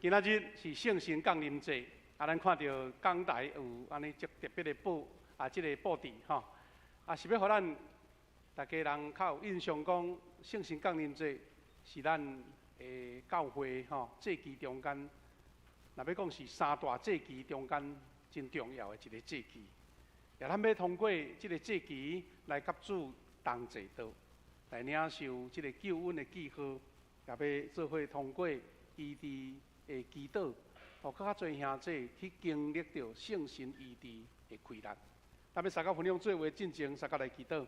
今仔日是聖神降臨節，啊，咱看著講台有按呢足特別的布啊，這个布置吼，啊，是欲予咱逐家人較有印象，講聖神降臨節是咱的教會吼祭期中間，若欲講是三大祭期中間真重要的一个祭期。也咱欲通過這个祭期來佮主同坐桌，來領受這个救恩的記號，也欲做伙通過醫治的祈禱，予閣較濟兄弟去經歷著聖神醫治的氣力。咱欲相佮分享做話進前，相佮來祈禱。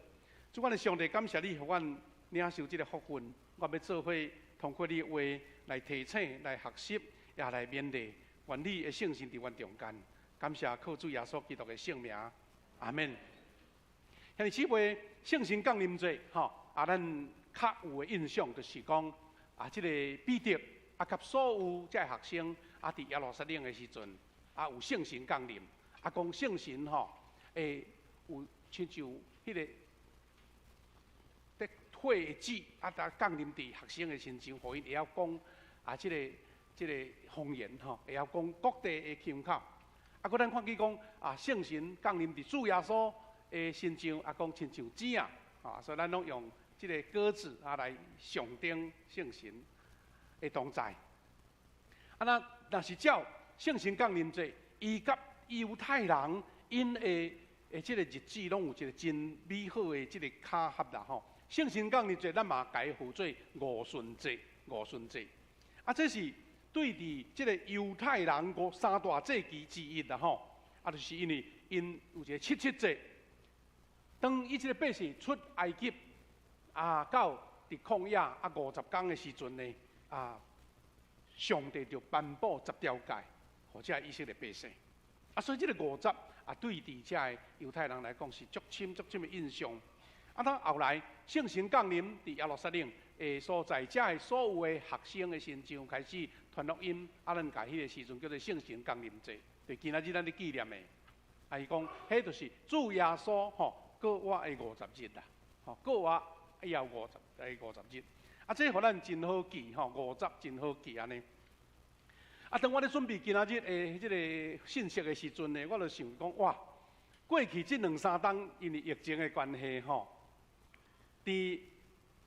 主，阮的上帝，感謝你，予阮領受這个福分，我欲做伙通過你的話來提醒、來學習，也來勉勵。願你的聖神佇阮中間。感謝靠主耶穌基督的聖名，阿們。兄弟姊妹，聖神降臨節，吼，啊，咱較有的印象就是講，啊，這个彼得啊，佮所有這个學生啊，佇耶路撒冷的時陣，啊，有聖神降臨，啊，講聖神吼，會有親像彼个得火的舌，啊，降臨佇學生的身上，予𪜶會曉講啊，這个方言吼，會曉講各地的腔口。啊，閣咱看見講啊，聖神降臨佇主耶穌的身上，啊，講親像子啊，啊，所以咱攏用這个鴿子啊來象徵聖神的同在。啊，那若是照聖神降臨節，伊佮猶太人𪜶的這个日子攏有一个真美好的這个巧合啦吼。聖神降臨節，咱嘛共伊號做五旬節，五旬節。啊，這是對佇這个猶太人五三大節期之一啦吼。啊，就是因為𪜶有一个七七節，當以色列百姓出埃及啊，到佇曠野啊50工的時陣呢，啊，上帝就頒布十條誡，予這以色列百姓。啊，所以這个五十啊，對佇這个猶太人來講是足深足深的印象。啊，當後來聖神降臨佇耶路撒冷的所在，這个所有的學生的身上開始傳福音。啊，咱共彼个時陣叫做聖神降臨節，對今仔日咱咧紀念的。啊，伊講，彼就是主耶穌吼過活的五十日啦，吼過活以後五十的五十日。啊，這予咱真好記吼，五十真好記按呢。啊，當我咧準備今仔日的這个信息的時陣呢，我就想講，哇，過去這兩三冬因為疫情的關係吼，佇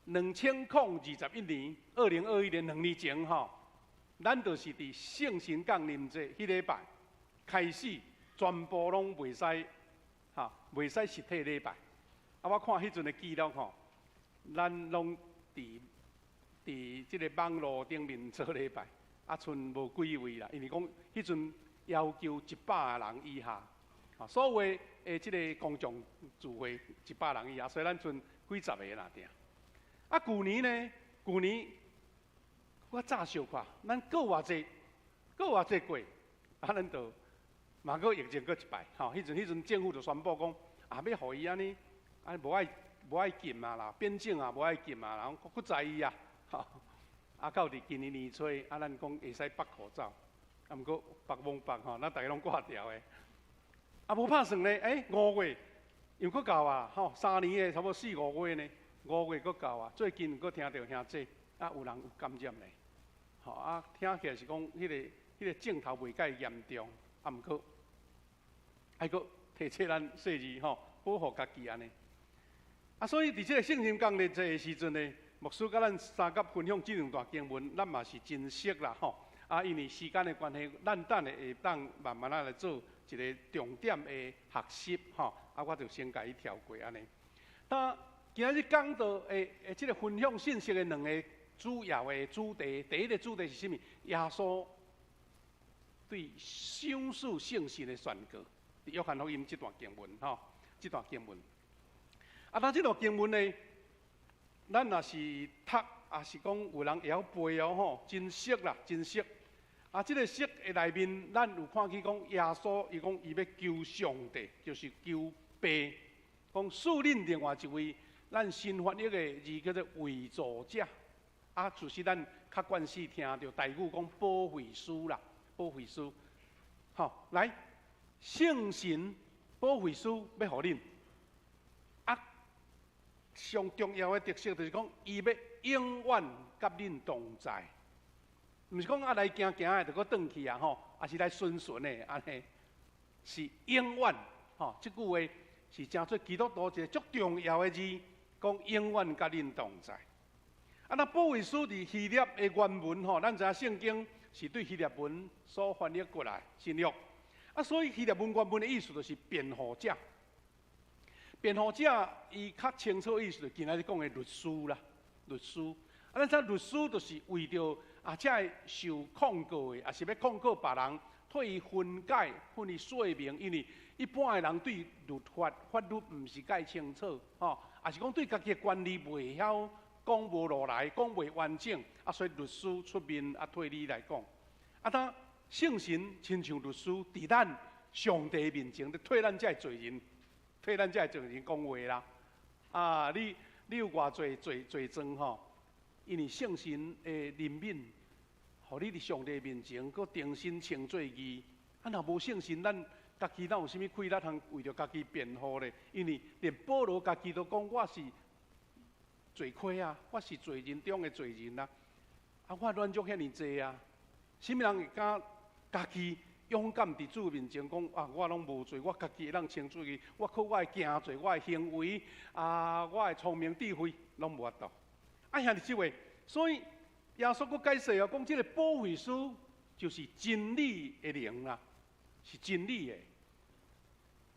2021年，2021年2年前吼，咱就是佇聖神降臨節彼禮拜開始，全部攏袂使，哈，袂使實體禮拜。啊，我看彼陣的記錄吼，咱攏佇這个網路頂面做禮拜，啊，賰無幾位啦，因為講彼陣要求100人以下，啊，所有的這个公眾聚會100人以下，所以咱賰幾十個爾爾。啊，舊年呢？舊年我早相看，咱過偌濟，過偌濟過，啊，咱就嘛閣疫情閣一擺，吼，彼陣政府就宣布講，啊，欲予伊按呢，啊，無愛禁啊啦，邊境啊無愛禁啊，然後閣在意啊，吼，啊，到佇今年年初，啊，咱講會使縛口罩，啊，毋過縛罔縛吼，咱逐家攏掛牢的，啊，無拍算咧，欸，5月又閣到啊，吼，3年的差不多四五月呢。5月閣到啊！最近閣聽著兄弟啊，有人有感染咧，吼啊，聽起來是講彼个症頭袂介嚴重，啊，毋過愛閣提醒咱細膩吼，保護家己按呢。啊，所以佇這个聖神降臨節的時陣呢，牧師佮咱相佮分享這兩段經文，咱嘛是真熟啦吼。啊，因為時間的關係，咱等下會當慢慢仔來做一个重點的學習吼。啊，我就先共伊跳過按呢。當今仔日講道的這个分享信息的兩个主要的主題，第一个主題是啥物？耶穌對賞賜聖神的宣告，佇約翰福音這段經文吼，這段經文。啊，那這段經文呢，咱若是讀，抑是講有人會曉背哦吼，真熟啦，真熟。啊，這个熟的內面，咱有看見講耶穌伊講伊欲求上帝，就是求父，講賜恁另外一位。咱新翻譯的字叫做為助者，啊，就是咱較慣勢聽著台語講保惠師啦，保惠師。好，來，聖神保惠師欲予恁，啊，上重要的特色就是講，伊欲永遠佮恁同在。毋是講啊來行行的就閣轉去啊吼，抑是來巡巡的按呢，是永遠吼。這句話是成做基督徒一个足重要的字，講永遠佮恁同在。啊，那保惠師佇希臘的原文吼，咱知影聖經是對希臘文所翻譯過來新約。啊，所以希臘文原文的意思就是辯護者。辯護者伊較清楚意思，就今仔日講的律師啦，律師。啊，咱知律師就是為著啊，這个受控告的，抑是欲控告別人，替伊分解、替伊說明，因為一般的人對律法、法律毋是蓋清楚，吼，抑是講對家己的權利袂曉講無落來，講袂完整，啊，所以律師出面啊，替你來講。啊，當聖神親像律師，佇咱上帝面前，咧替咱這个罪人，替咱這个罪人講話啦。啊，你有偌濟罪罪狀吼？因為聖神的憐憫，予你佇上帝面前，閣重新稱做義。啊，若無聖神，咱家己哪有啥物氣力通為著家己辯護咧？因為連保羅家己都講我是罪魁啊，我是罪人中的罪人啊！啊，我軟弱遐爾濟啊，啥物人會敢家己勇敢佇主面前講啊？我攏無罪，我家己會當稱做義，我靠我的行做，我的行為啊，我的聰明智慧，攏無法度。啊，兄弟姊妹，所以耶穌閣解釋哦，講這个保惠師就是真理的靈啦，是真理的，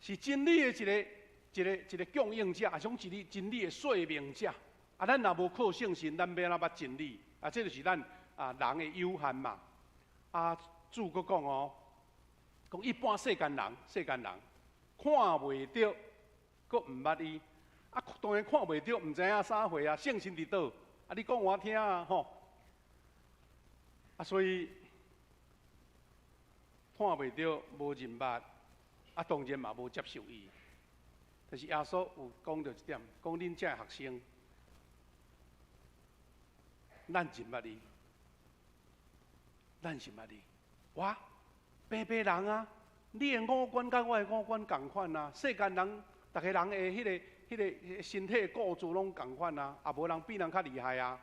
是真理的一个供應者，抑是講一個真理的說明者。啊，咱若無靠聖神，咱欲按怎捌真理？啊，這就是咱啊人的有限嘛。啊，主閣講哦，講一般世間人，世間人看袂著，閣毋捌伊。啊，當然看袂著，毋知影啥貨啊，聖神佇佗？啊，你講我聽啊，吼。啊，所以看袂著，無認捌，啊，當然嘛無接受伊。但是耶穌有講著一點，講恁這學生，咱認捌伊，咱是捌伊。哇，白白人啊，你的五官佮我的五官仝款啊，世間人，逐个人的彼个身體構造攏仝款啊，也無人比人較厲害啊。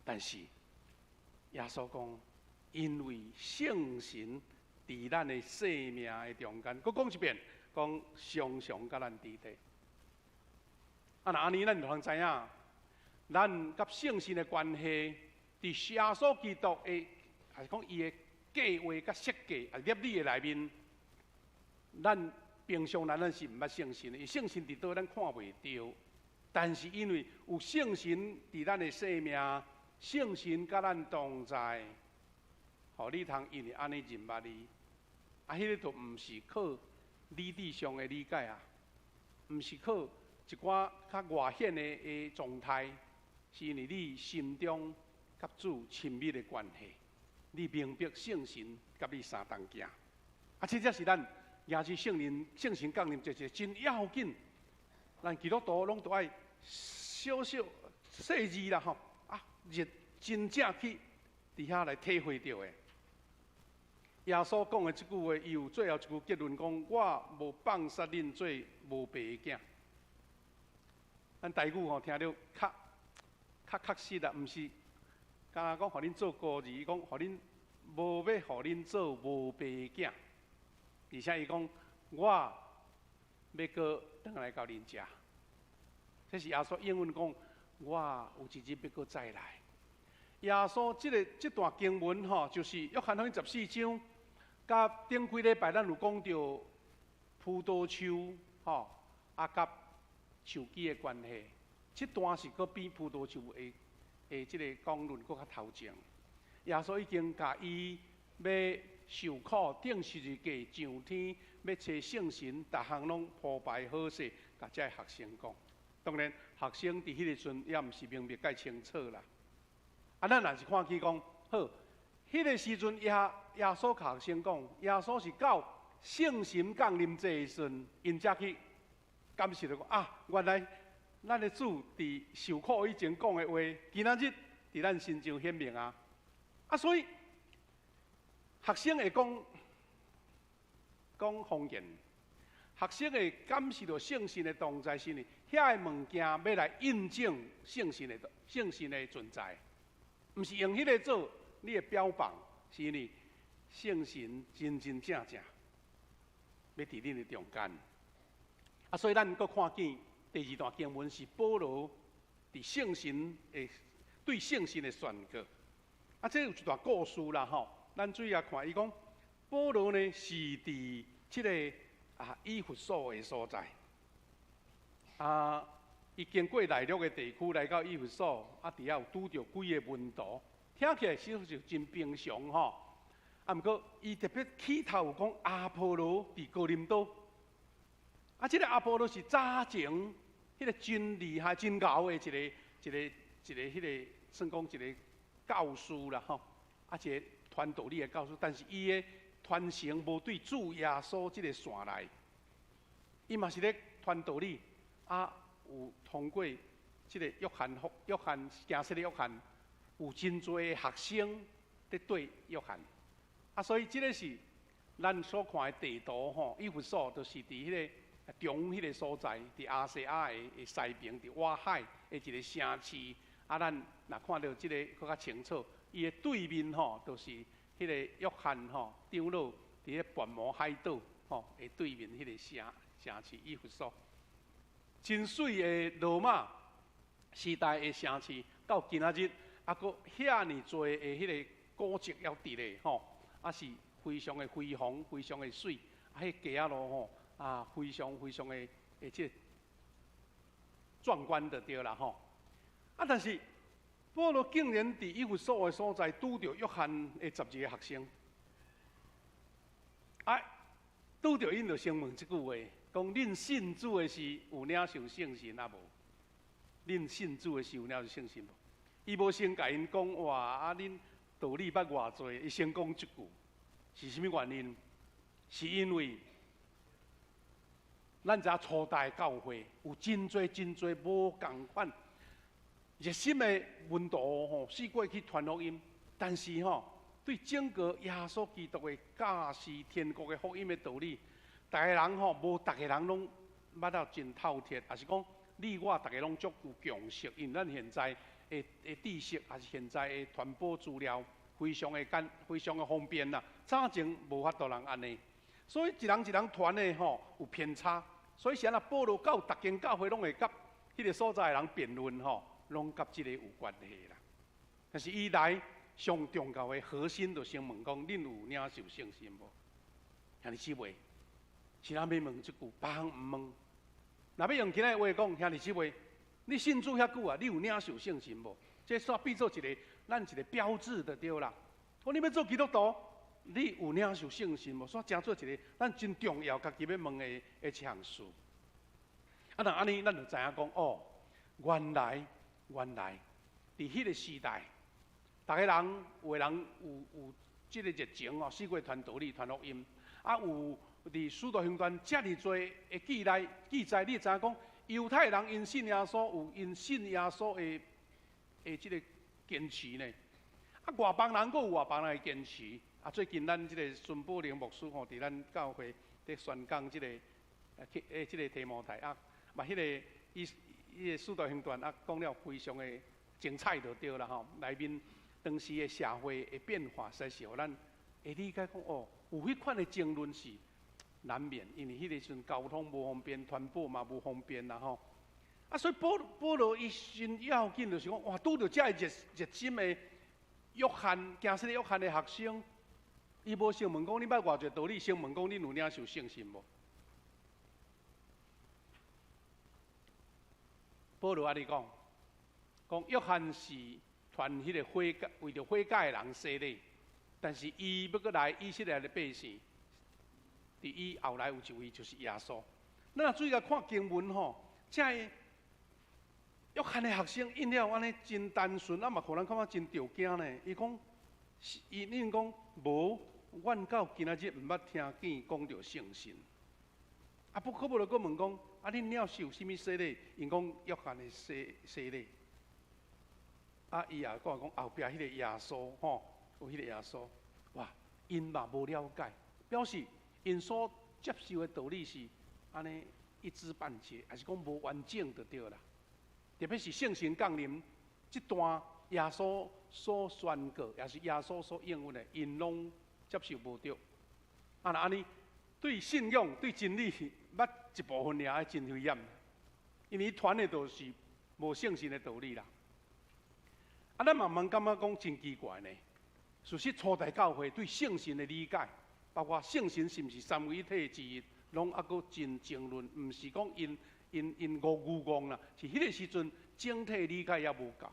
但是耶穌講，因為聖神佇咱的生命的中間，閣講一遍，講常常佮咱佇咧。啊，若按呢，咱就通知影，咱佮聖神的關係，佇耶穌基督的，抑是講伊的計劃佮設計啊，立意的內面，咱平常人咱是毋捌聖神的，因為聖神佇佗咱看袂著，但是因為有聖神佇咱的生命，聖神佮咱同在，予你通因為按呢認捌伊，啊，彼个就毋是靠理智上的理解啊，毋是靠一寡較外顯的狀態，是因為你心中佮主親密的關係，你明白聖神佮你相同行，啊，這才是咱耶穌聖靈聖神降臨這個真要緊，咱基督徒攏都愛小小細緻啦吼，啊，認真正去佇遐來體會著的。耶穌講的這句話，伊有最後一句結論講：我無放殺恁做無爸的囝。咱台語吼聽著較較確實啦，毋是敢若講予恁做孤兒，伊講予恁無欲予恁做無爸的囝。而且伊講，我欲閣轉來到恁遮。這是耶穌應允講，我有一日欲閣再來。耶穌這段經文吼，就是約翰福音14章，佮頂幾禮拜咱有講著葡萄樹吼，啊，佮樹枝的關係。這段是閣比葡萄樹的這个講論閣較頭前。耶穌已經共伊欲受苦、釘十字架、上天，欲揣聖神，逐項攏鋪排好勢，共這个學生講。當然，學生佇彼个時陣也毋是明白蓋清楚啦。啊，咱若是看起講，好，彼个時陣耶穌共學生講，耶穌是到聖神降臨這个時陣，𪜶才去感受著講啊，原來咱的主佇受苦以前講的話，今仔日佇咱身上顯明啊！啊，所以學生會講講方言，學生會感受著聖神的同在，是因為遐个物件欲來印證聖神的存在。毋是用彼个做你的標榜，是因為聖神真真正正欲佇恁的中間。啊，所以咱閣看見第二段經文是保羅佇聖神的對聖神的宣告。啊，這有一段故事啦吼，咱注意來看，伊講保羅呢是佇這个以弗所的所在。啊，伊經過內陸的地區來到以弗所，啊，佇遐有拄著幾个門徒，聽起來似乎就真平常吼。啊，毋過伊特別起頭有講阿波羅佇哥林多，啊，這个阿波羅是早前彼个真厲害、真𠢕的一個彼个算講一個教師啦吼，啊，一个傳道理的教師，但是伊的傳承無對主耶穌這個線來，伊嘛是咧傳道理，啊，有通過這个約翰福約翰行洗的約翰，有真濟學生佇綴約翰，啊，所以這个是咱所看的地圖吼，以弗所就是佇彼个中彼个所在，佇亞細亞的西邊，佇外海的一个城市。啊，咱若看著這个閣較清楚，伊的對面吼，就是彼个約翰吼長老佇咧拔摩海島吼的對面彼个城市以弗所，真媠的羅馬時代的城市，到今仔日猶閣遐爾濟的彼个古蹟猶佇咧吼，啊是非常的輝煌，非常的媠，啊，彼街仔路吼啊，非常非常的這个壯觀就對啦吼。啊！但是保羅竟然佇以弗所的所在拄著約翰的12個學生，啊，拄著𪜶就先問這句話：講恁信主的時有領受聖神抑無？恁信主的時有領受聖神無？伊無先共𪜶講哇，啊，恁道理捌偌濟？伊先講這句，是啥物原因？是因為咱知影初代教會有真濟真濟無仝款熱心的門徒吼，四處去傳福音，但是吼，對整個耶穌基督的教示、天國的福音的道理，逐个人吼，無逐個人攏捌到真透徹，抑是講你我逐个攏足有共識，因為咱現在的知識，抑是現在的傳播資料，非常的簡，非常的方便啦。早前無法度人按呢，所以一人一人傳的吼有偏差，所以是按怎保羅到逐間教會攏會佮彼个所在的人辯論吼，攏佮這个有關係啦。但是伊來上重要的核心，就先問講：恁有領受聖神無？兄弟姊妹，是咱欲問這句，別項毋問。若欲用今仔的話講，兄弟姊妹，你信主遐久啊，你有領受聖神無？這煞變做一个咱一个標誌就對啦。講你欲做基督徒，你有領受聖神無？煞成做一个咱真重要，家己欲問的一項事。啊，若按呢，咱就知影講哦，原來。原來，佇彼个時代，逐个人有的人有這个熱情哦，四處傳道理、傳福音，啊有佇使徒行傳遮爾濟的記載記載，你會知影講，猶太人𪜶信耶穌，有𪜶信耶穌的這个堅持呢。啊，外邦人閣有外邦人的堅持。啊，最近咱這个孫寶玲牧師吼，佇咱教會佇宣講這个這个提摩太啊，嘛彼个伊。伊个使徒行傳啊，講了非常的精彩就對啦吼。內面當時的社會的變化，實在是予咱會理解講哦，有彼款的爭論是難免，因為彼个時陣交通無方便，傳播嘛無方便啦吼。啊，所以保羅伊真要緊就是講，哇，拄著遮个熱心的約翰，行洗的約翰的學生，伊無先問講你捌偌濟道理，先問講恁有領受聖神無？保羅按呢講，講約翰是傳彼个悔改，為著悔改的人洗禮，但是伊欲閣來以色列的百姓，佇伊後來有一位就是耶穌。咱若注意共看經文吼，這个約翰的學生應了按呢真單純，啊嘛予咱感覺真著驚呢。伊講，伊恁講無，阮到今仔日毋捌聽見講著聖神。啊，不過保羅閣問講，啊，恁領受啥物洗禮？𪜶講約翰的洗禮。啊，伊也講講後壁彼個耶穌吼，有彼個耶穌，哇，𪜶嘛無了解，表示𪜶所接受的道理是按呢一知半解，抑是講無完整就對啦。特別是聖神降臨這段耶穌所宣告，也是耶穌所應允的，𪜶攏接受無著。啊，若按呢，對信仰、對真理捌一部分爾，真危險，因為伊傳的都是無聖神的道理啦。啊，咱慢慢感覺講真奇怪呢。事實初代教會對聖神的理解，包括聖神是毋是三位一體之一，攏猶閣真爭論，毋是講𪜶𪜶𪜶誤誤啦，是彼个時陣整體理解猶無夠。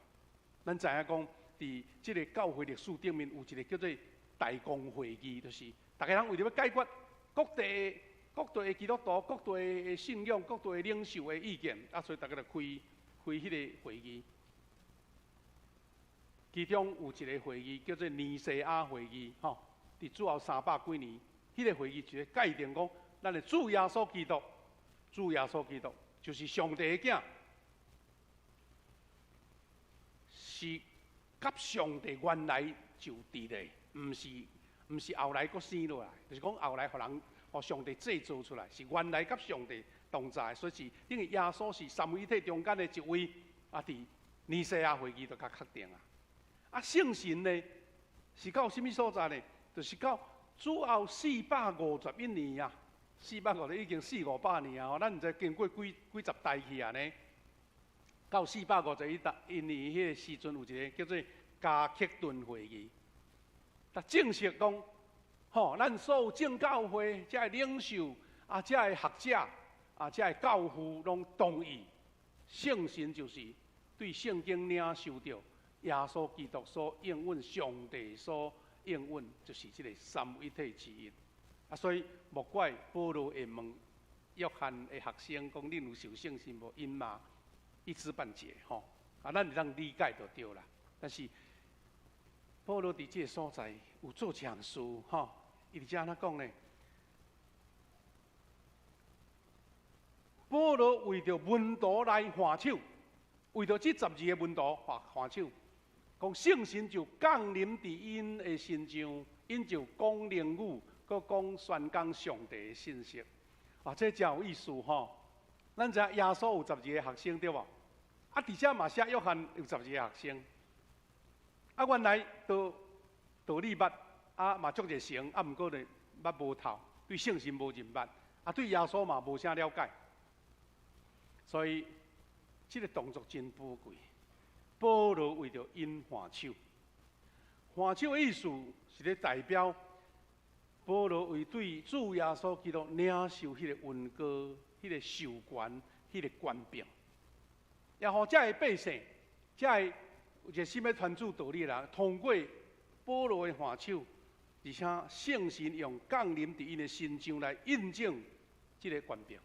咱知影講，佇這个教會歷史頂面有一个叫做大公會議，就是逐家人為著欲解決各地各地的基督徒、各地的信仰、各地的領袖的意見，啊，所以逐家就開開彼个會議。其中有一个會議叫做尼西亞會議，吼，佇主後三百幾年，彼个會議就界定講，咱的主耶穌基督，主耶穌基督就是上帝的囝，是佮上帝原來就佇咧，毋是毋是後來閣生落來，就是講後來予人予上帝製造出來，是原來佮上帝同在，所以是等於耶穌是三位一體中間的一位，啊，佇尼西亞會議就共確定啊。啊，聖神呢，是到啥物所在呢？就是到主後四百五十一年啊，四百五十已經四五百年啊，咱毋知經過幾幾十代去啊呢。到四百五十一一年彼个時陣，有一個叫做加克頓會議，就正式講，吼，咱所有正教會遮个領袖啊，遮个學者啊，遮个教父攏同意，聖神就是對聖經領受著耶穌基督所應允，上帝所應允，就是這个三位一體之一。啊，所以莫怪保羅會問約翰的學生講：恁有受聖神無？𪜶嘛一知半解吼。啊，咱會當理解就對啦。但是保羅佇這个所在有做一項事吼，伊佇遮按怎講呢？保羅為著門徒來還手，為著這十二个門徒還還手，講聖神就降臨佇𪜶的身上，𪜶就講靈語，閣講宣講上帝的信息。啊，這誠有意思吼！咱知影耶穌有十二个學生對無？啊，佇遮嘛寫約翰有十二個學生。啊，原來都道理捌，啊嘛足熱誠，啊毋過呢捌無透，對聖神無認捌，啊對耶穌嘛無啥了解，所以這个動作真寶貴。保羅為著𪜶還手，還手的意思是咧代表保羅為對主耶穌基督領受彼个恩膏、彼个授權、彼个權柄，也予遮个百姓、遮个熱心欲傳主道理的人，通過保羅的還手，而且聖神用降臨佇𪜶的身上來印證這个權柄。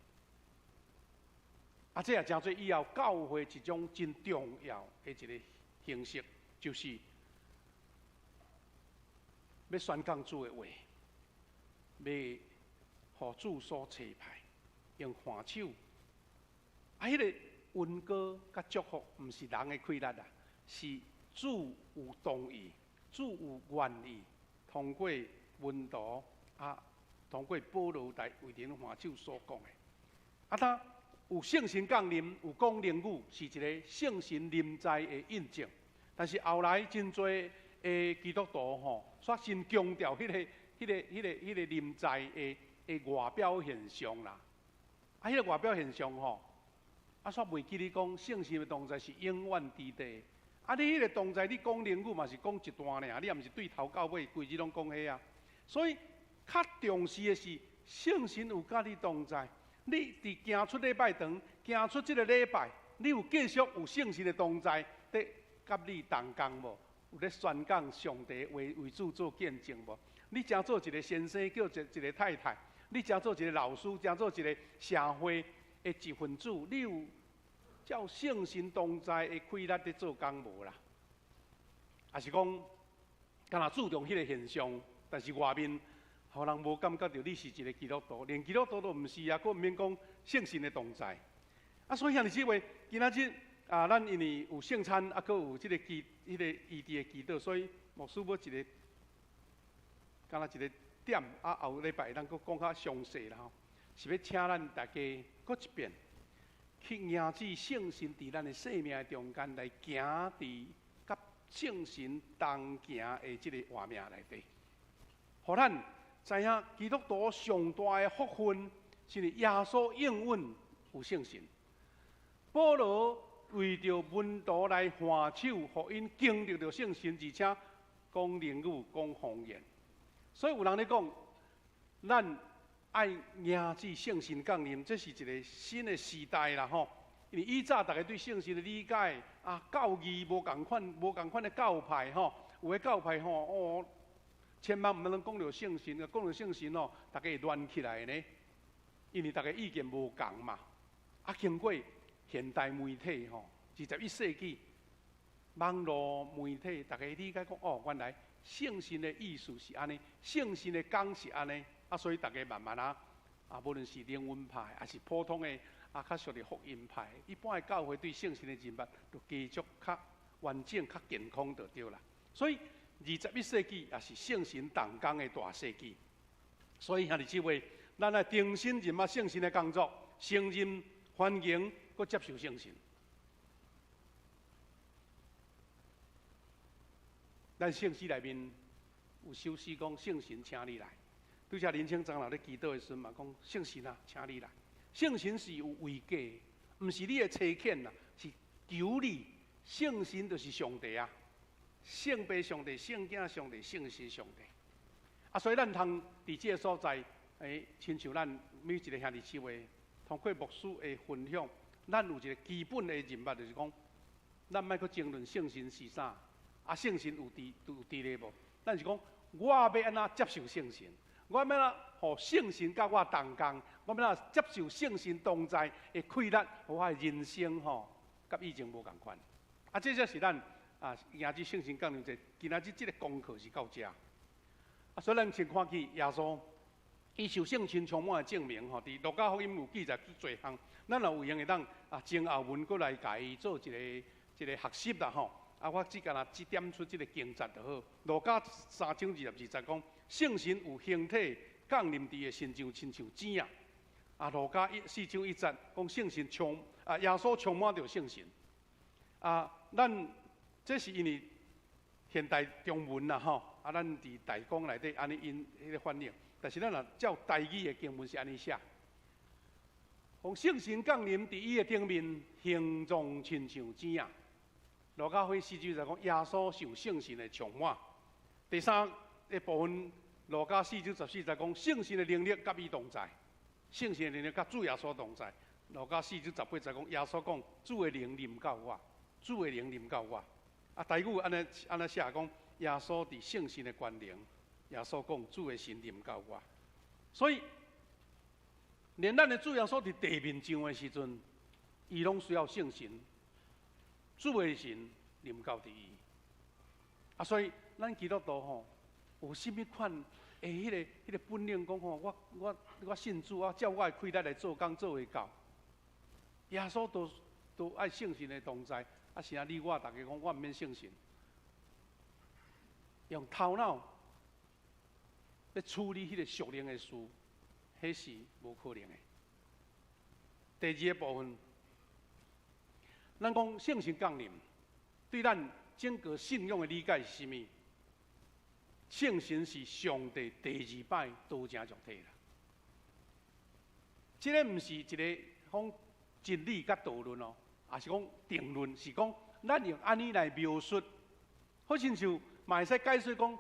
啊，這也成做以後教會一種真重要的一个形式，就是欲宣講主的話，欲予主所差派，用還手。啊，彼个恩膏佮祝福，毋是人的氣力啦，是主有同意，主有願意，通過門徒啊，通過保羅來為𪜶還手所講的。啊，他有聖神降臨，有講靈語，是一个聖神臨在的印證。但是後來真濟的基督徒吼，煞真強調彼个、彼个、彼个、彼个臨在的的外表現象啦。啊，彼个外表現象吼，啊，煞袂記你講聖神的同在是永遠佇地。啊，你彼个同在，你講靈語嘛是講一段爾，你也毋是對頭到尾規日攏講彼啊。所以較重視的是聖神有佮你同在。你佇行出禮拜堂，行出這个禮拜，你有繼續有聖神的同在，佇佮你同工無？有咧宣講上帝話，為主做見證無？你成做一个先生，叫一一个太太，你成做一个老師，成做一个社會的一份子，你有照聖神同在的氣力佇做工無啦？抑是講，敢若注重彼个現象，但是外面，予人無感覺著你是一个基督徒，連基督徒都毋是啊，閣毋免講聖神的同在。啊，所以兄弟姊妹，今仔日啊，咱因為有聖餐，啊，閣有這个祈、彼个醫治的祈禱，所以牧師欲一个，敢若一个點，啊，後禮拜會當閣講較詳細啦吼。是欲請咱大家閣一遍去迎接聖神佇咱的生命中間來行佇佮聖神同行的這个畫面內底，予咱知影基督徒上大的福分，是因為耶穌應允有聖神。保羅為著門徒來按手，予𪜶經歷著聖神，而且講靈語、講方言。所以有人咧講，咱愛迎接聖神降臨，這是一个新的時代啦吼。因為以早大家對聖神的理解啊，教義無仝款，無仝款的教派吼，有的教派吼哦，千萬毋通講著聖神，講著聖神哦，大家會亂起來呢。因為大家意見無仝嘛。啊，經過現代媒體吼，21世紀網路媒體，大家理解講哦，原來聖神的意思是按呢，聖神的工是按呢，啊，所以大家慢慢啊，啊，無論是靈恩派，抑是普通的。啊，較屬於福音派，一般的教會對聖神的認捌，就繼續較完整、較健康就對啦。所以21世紀也是聖神動工的大世紀。所以兄弟姊妹，咱愛重新認捌聖神的工作，承認、歡迎、閣接受聖神。咱聖詩內面有首詩講聖神，請你來。拄才林清長老咧祈禱的時陣嘛，講聖神啊，請你來。聖神是有位格的，毋是你的差遣啦，是求你。聖神就是上帝啊，聖父上帝、聖囝上帝、聖神上帝。啊，所以咱通佇這个所在，欸，親像咱每一个兄弟姊妹，通過牧師的分享，咱有一个基本的認捌，就是講，咱莫閣爭論聖神是啥，啊，聖神有佇有佇咧無？咱是講，我欲按怎接受聖神？我欲按怎予聖神佮我同工？我欲按怎接受聖神同在的氣力，予我的人生吼，佮以前無仝款。啊，這才是咱啊，迎接聖神降臨節，今仔日這个功課是到遮。啊，所以咱先看起耶穌，伊受聖神充滿的證明吼，佇路加福音有記載足濟項。咱若有閒會當啊，前後文閣來共伊做一个一个學習啦吼。啊，我只干焦只點出這个經節就好。路加三章二十二節講，聖神有形體降臨佇伊身上，親像子啊。啊，路加一四章一節講聖神充啊，耶穌充滿著聖神。啊，咱這是因為現代中文啦吼，啊，咱佇大綱內底按呢𪜶彼个翻譯，但是咱若照台語的經文是按呢寫，講聖神降臨佇伊的頂面，形狀親像子啊。路加福音四章就講耶穌受聖神的充滿。第三个部分，路加四章十四節講聖神的能力佮伊同在，聖神的能力佮主耶穌同在。路加四章十八節講耶穌講主的靈臨到我，主的靈臨到我。啊，台語按呢按呢寫講耶穌佇聖神的權能，耶穌講主的神臨到我。所以，連咱的主耶穌佇地面上的時陣，伊攏需要聖神。主的神臨到佇伊，啊，所以咱基督徒吼有啥物款的彼个彼个本領，講吼，我我我信主，我照我的氣力來做工做會到。耶穌都都愛聖神的同在，啊，是啊，你我逐家講，我毋免聖神，用頭腦欲處理彼個屬靈的事，彼是無可能的。第二个部分。咱講聖神降臨，對咱整個信仰的理解是啥物？聖神是上帝第二擺道成肉體啦。這个毋是一个講真理佮道論哦，抑是講定論，是講咱用按呢來描述，好親像嘛會使解釋講，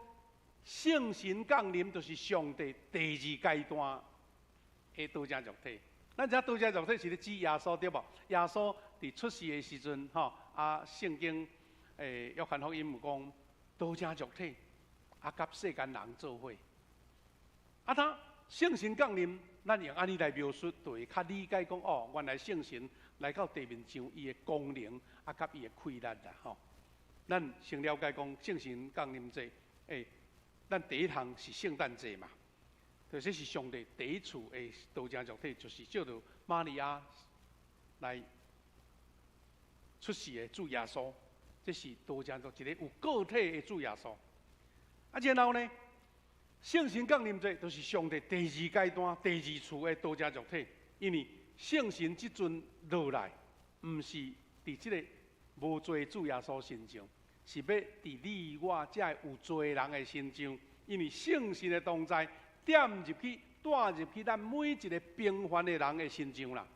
聖神降臨就是上帝第二階段的道成肉體。咱知影道成肉體是咧指耶穌對無？耶穌佇出世的時陣，吼啊，聖經欸約翰福音有講道成肉體，啊，佮世間人做伙。啊，他聖神降臨，咱用按呢來描述，就會較理解講哦，原來聖神來到地面上，伊的功能啊，佮伊的氣力啦，吼。咱先了解講聖神降臨節，欸，咱第一項是聖誕節嘛。就這是上帝第一次的道成肉體，就是借著瑪利亞來出世的主耶穌，這是道成肉一個有個體的主耶穌。啊，然後呢，聖神降臨節就是上帝第二階段、第二次的道成肉體，因為聖神這陣落來，毋是佇這个無罪主耶穌身上，是欲佇你我遮有罪人的身上，因為聖神的同在，點入去、帶入去咱每一個平凡的人的身上啦。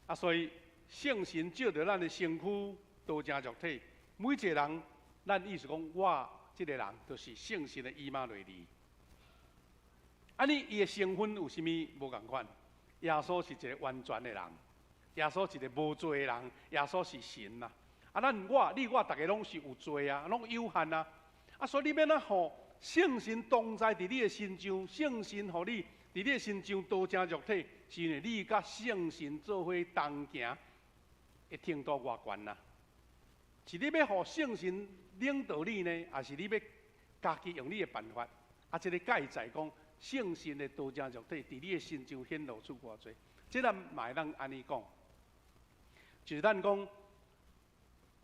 啊，所以聖神照著咱的身軀，道成肉體，每一個人，咱意思講，我這个人就是聖神的以馬內利。按呢，伊的身份有啥物無仝款？耶穌是一個完全的人，耶穌是一個無罪的人，耶穌是神啊！啊，咱我、你、我，逐家攏是有罪啊，攏有限啊！啊，所以你欲按怎予聖神同在佇你的身上，聖神予你佇你的身上道成肉體，是因為你佮聖神做伙同行，的程度偌懸啊？是你欲予聖神領導你呢，抑是你欲家己用你的辦法？啊，這个蓋在講聖神的道成肉體佇你的身上顯露出偌濟，這咱嘛會當按呢講，就是咱講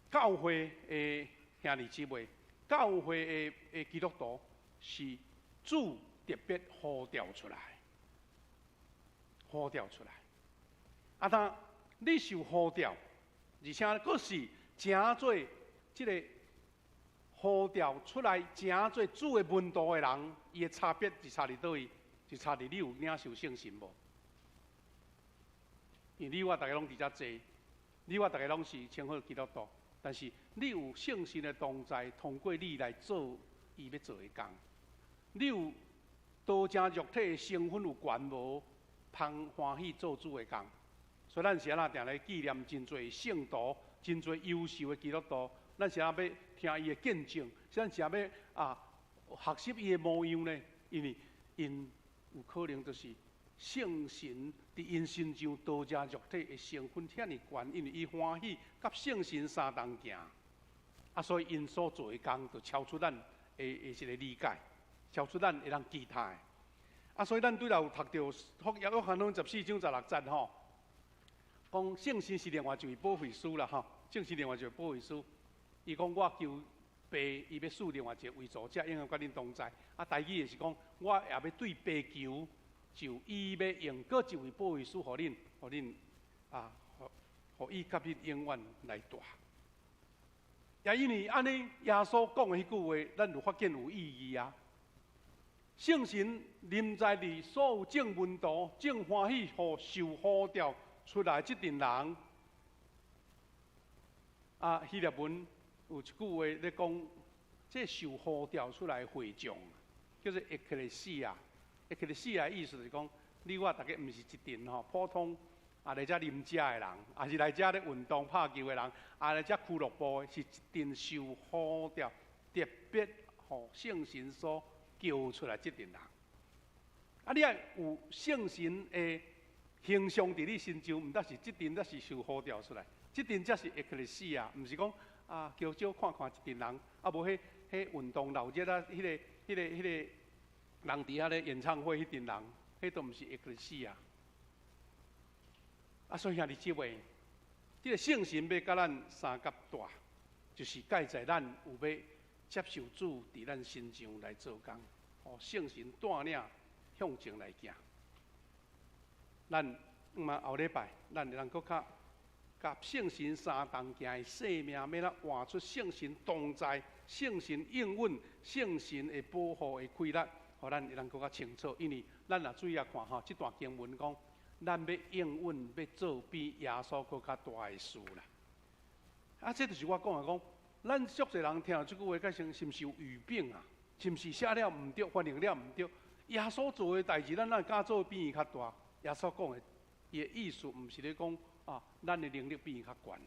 教會的兄弟姊妹，教會的基督徒是主特別呼召出來，呼召出來。啊，當你受呼召，而且閣是成做這个呼召出來，成做主的門徒的人，伊的差別是差佇佗位？就差佇你有領受聖神無？因為你我逐家攏佇遮坐，你我逐家攏是稱呼基督徒，但是你有聖神的同在，通過你來做伊欲做的工。你有道成肉體的身份有權無？通歡喜做主的工。所以咱是按怎定來紀念真濟聖徒、真濟優秀的基督徒？咱是按怎欲聽伊的見證？咱是按怎欲學習伊的模樣呢？因為𪜶有可能就是聖神佇𪜶身上道成肉體的成分遐爾懸，因為伊歡喜佮聖神相同行，啊，所以𪜶所做的工就超出咱的一個理解，超出咱會當期待的。啊，所以咱拄才有讀著福約翰福音14章16節吼，講聖神是另外一位保惠師啦吼，聖神另外一位保惠師，伊講我求爸，伊欲賜另外一個為助者，永遠佮恁同在。啊，台語的是講，我也欲對爸求，就伊欲用閣一位保惠師予恁，予恁啊，予伊佮恁永遠來蹛。也因為按呢，耶穌講的彼句話，咱就發現有意義啊。聖神臨在佇所有眾門徒、眾歡喜予受呼召出來這陣人。啊，希臘文有一句話咧講，這受呼召出來的會眾，叫做 ekklesia。ekklesia 意思就是講，你我逐家毋是一陣吼普通啊來遮啉食的人，抑是來遮咧運動拍球的人，啊來遮俱樂部的，是一陣受呼召、特別予聖神所叫出來這陣人。啊，你愛有聖神的形象佇你身上，毋但是這陣才是受呼召出來，這陣才是 ekklesia，毋是講啊，叫少看看一陣人，啊無彼運動鬧熱啊，彼个人佇遐咧演唱會彼陣人，彼都毋是 ekklesia。啊，所以兄弟姊妹，這个聖神欲佮咱相佮蹛，就是蓋在咱有欲接受主佇咱身上來做工，予聖神帶領向前來行。咱嘛後禮拜，咱會當閣較佮聖神相同行的生命，欲按怎活出聖神同在、聖神應允、聖神的保護的氣力，予咱會當閣較清楚。因為咱若注意看吼，這段經文講，咱欲應允欲做比耶穌閣較大的事啦。啊，這就是我講的講，咱足濟人聽著這句話，改成是毋是有語病啊？是毋是寫了毋對，翻譯了毋對？耶穌做的代誌，咱哪會敢做比伊較大？耶穌講的，伊的意思毋是咧講啊，咱的能力比伊較懸，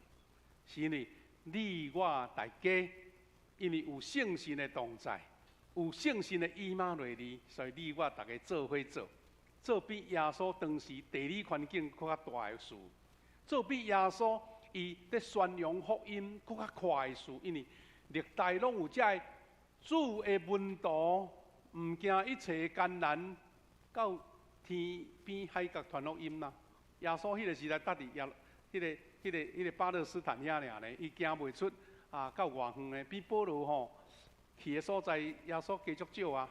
是因為你我大家，因為有聖神的同在，有聖神的以馬內利，所以你我大家做伙做，做比耶穌當時地理環境閣較大的事，做比耶穌伊佇宣揚福音閣較快的事，因為歷代攏有遮个主的門徒，毋驚一切艱難，到天邊海角傳福音啦。耶穌彼个時代，蹛佇耶，彼个巴勒斯坦遐爾呢，伊行袂出啊，到偌遠呢？比保羅吼去的所在，耶穌加足少啊。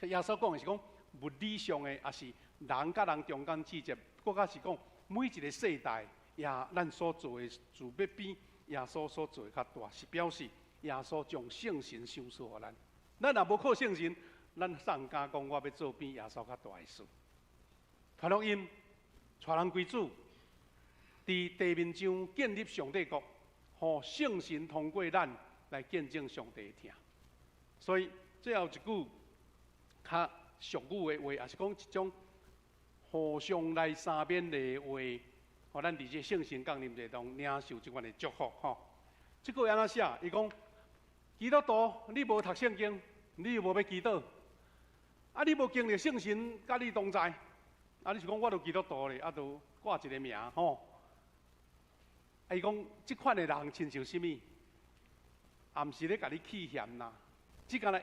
耶穌講的是講物理上的，抑是人佮人中間之節，閣較是講每一个世代，也咱所做的事欲比耶穌所做的較大，是表示耶穌將聖神賞賜予咱。咱若無靠聖神，咱啥毋敢講我欲做比耶穌較大的事。傳福音，帶人歸主，佇地面上建立上帝國，予聖神通過咱來見證上帝的疼。所以最後一句較俗語的話，也是講一種互相來相勉的話，予咱佇這聖神降臨節中領受這款的祝福吼。這句按怎寫？伊講基督徒，你無讀聖經，你又無欲祈禱，啊，你無經歷聖神佮你同在，啊，你是講我都基督徒咧，啊，都掛一个名吼。啊，伊講這款的人親像啥物？也毋是咧共你起嫌啦，只干焦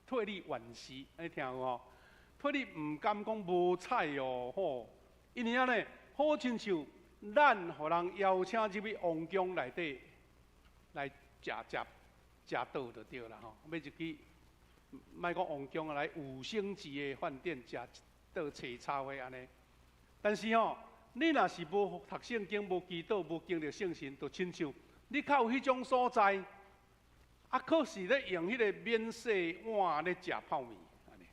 替你惋惜，你聽有無？替你毋甘講無彩哦，吼！因為按呢，好親像咱予人邀請入去王宮內底來食食食桌就對啦吼，欲入去，莫講王宮啊，來五星級的飯店食一頓齊炒的按呢。但是吼，你若是無讀聖經、無祈禱、無經歷聖神，就親像你較有彼種所在，啊，可是咧用彼个免洗碗咧食泡麵，按呢。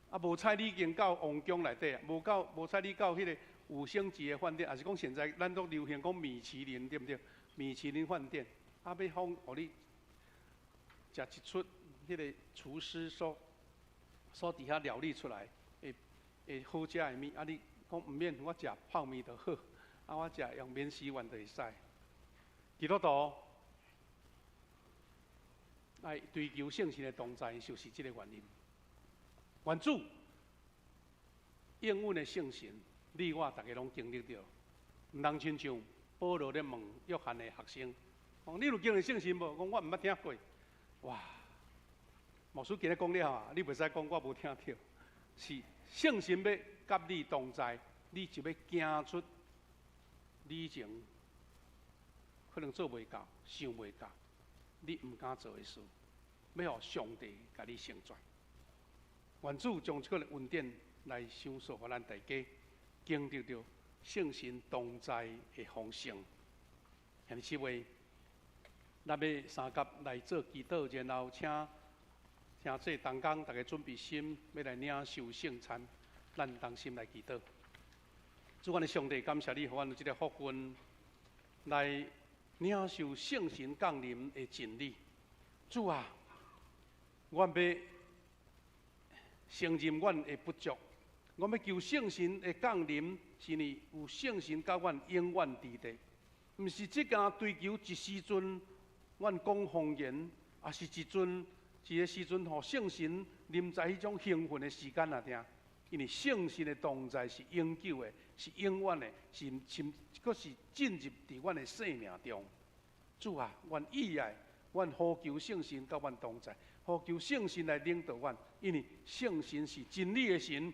啊，無彩你已經到王宮內底啊，無到無彩你到彼个五星級的飯店，抑是講現在咱都流行講米其林，對毋對？米其林飯店，啊，欲放予你食一出，彼个廚師所佇遐料理出來會會好食的物，啊，你講毋免，我食泡麵就好，啊，我食用免洗碗就會使。基督徒愛追求聖神的同在，就是這个原因。願主應允的聖神，你我逐家攏經歷著，毋通親像保羅咧問約翰的學生，講你有經歷聖神無？講我毋捌聽過。哇！牧師今日講了啊，你袂使講我無聽著，是聖神欲佮你同在，你就欲行出你以前可能做袂到、想袂到、你毋敢做的事，欲予上帝共你成全。願主將這個恩典來賞賜予咱大家，經歷著聖神同在的豐盛。兄弟姊妹，咱欲相佮來做祈禱，然後請請這同工逐家準備心，欲來領受聖餐，咱同心來祈禱。主，阮的上帝，感謝你，予阮有這个福分來領受聖神降臨的真理。主啊，阮欲承認阮的不足，阮欲求聖神的降臨，是因為有聖神佮阮永遠佇咧，毋是只干追求一時陣，阮講方言，抑是一陣一个時陣，予聖神臨在彼種興奮的時間爾爾。因為聖神的同在是永久的，是永遠的，是深，閣是進入佇阮的生命中。主啊，阮意愛，阮呼求聖神佮阮同在，呼求聖神來領導阮，因為聖神是真理的神，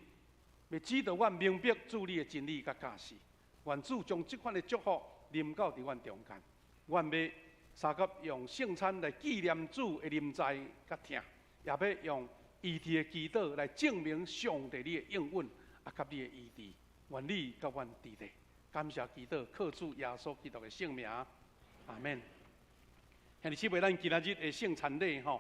欲指導阮明白主你的真理佮教示。願主將這款的祝福臨到佇阮中間，阮欲相佮用聖餐來紀念主的臨在佮疼，也欲用醫治的祈禱來證明上帝你的應允，啊，佮你的醫治，願你佮阮佇咧，感謝祈禱，靠主耶穌基督的聖名，阿門。兄弟姊妹，咱今仔日的聖餐禮吼。